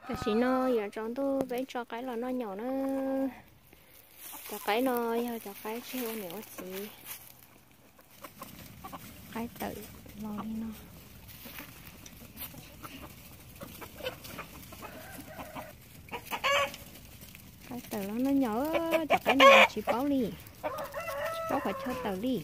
Tam sim no yuav tsaus ntuj peb tso qaib los noj nyaum na. Cov qaib no yog cov qaib tseg ua niam ua txiv. Qaib tawm los li no. Qaib tawm los noj nyaum, cov qaib no tsis paub li, tsis paub qhov chaw tawm li.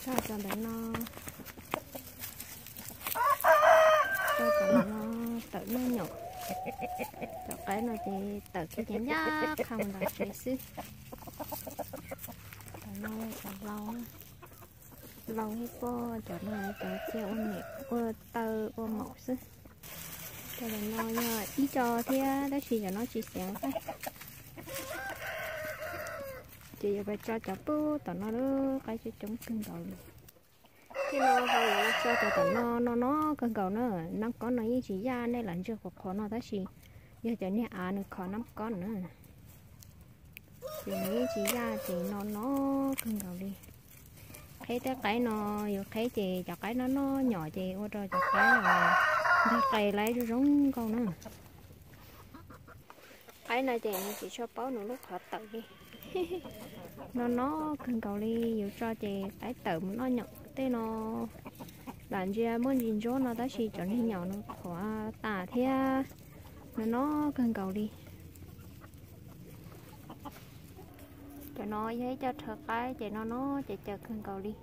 Tso cov ntawm no, tso cov ntawm no tawm noj nyaum. Cov qaib no ces tawm kiag ces ncaj qha mus nram tsev xwb. Cov no cov lau, lau ib pob, cov no cov cia ua niam ua taw ua maum xwb. Cov ntawm no yog ib co thiab tab sis cov no tsis xiav thiab. Ces yuav pais tso cov pub tom no lub qaib coob coob kawg nkaus li. Thiab no ho yuav tso cov tom no no no kawg nkaus na. Nab kob no yeej tsis yaj, nej lam ntsia qhuav qhuav no tab sis yog cov niag av nws khov nab kob na. Ces nws yeej tsis yaj ces no no kawg nkaus li. Qheb tej qaib no, yus qheb ces cov qaib no noj nyaum ces ua rau cov qaib nteg qe lawv zoo zoo nkauj na. Qaib no ces nws tsis tshua paub nws lub qhov tawm li. No no kawg nkaus li, yus tso ces qaib tawm mus noj nyaum tej no. Lam ntsia muaj ntsis ntsuab no tab sis cov niag nyaum nws qhuav tas thiab. No no kawg nkaus li. Cov no yog ib co rhawv qaib ces no no ces caws kawg nkaus li.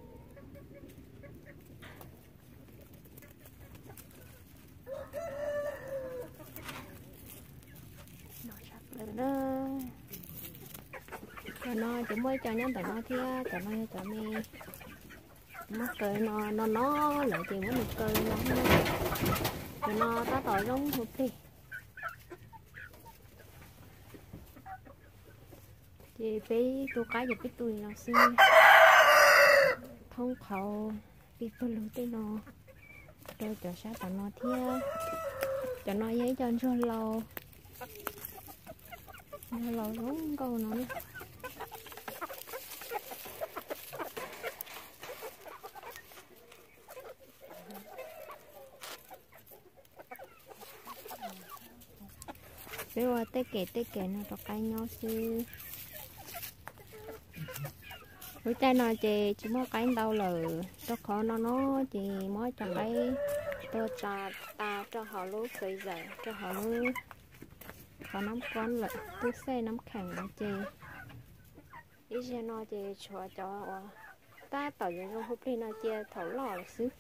Cov no ces muaj ib co nyob ntawm no thiab, cov no yog cov me muab kaw no no no lawm ces muab nws kaw no. Cov no tab tom zoo hu plig. Ces peb tu qaib ces peb tu li no xwb. Thoob qhauv pib pawg lug tej no rau cov sab tom no thiab. Cov no yog ib co ntsuag lau, ntsuag lau zoo nkauj no. Peb ua tej kem tej kem no rau qaib nyob xwb. Lub caij no ces tsis muaj qaib ntau lawm, rau qhov no no ces muab cov qaib tua tsa tas rau hauv lub freezer, rau hauv lub qhov nab kob lawm, tub xej nab kheem lawm ces ib zaug no ces tshuav cov uas tab tom yuav zoo hu plig no cia thaum loj lawm xwb.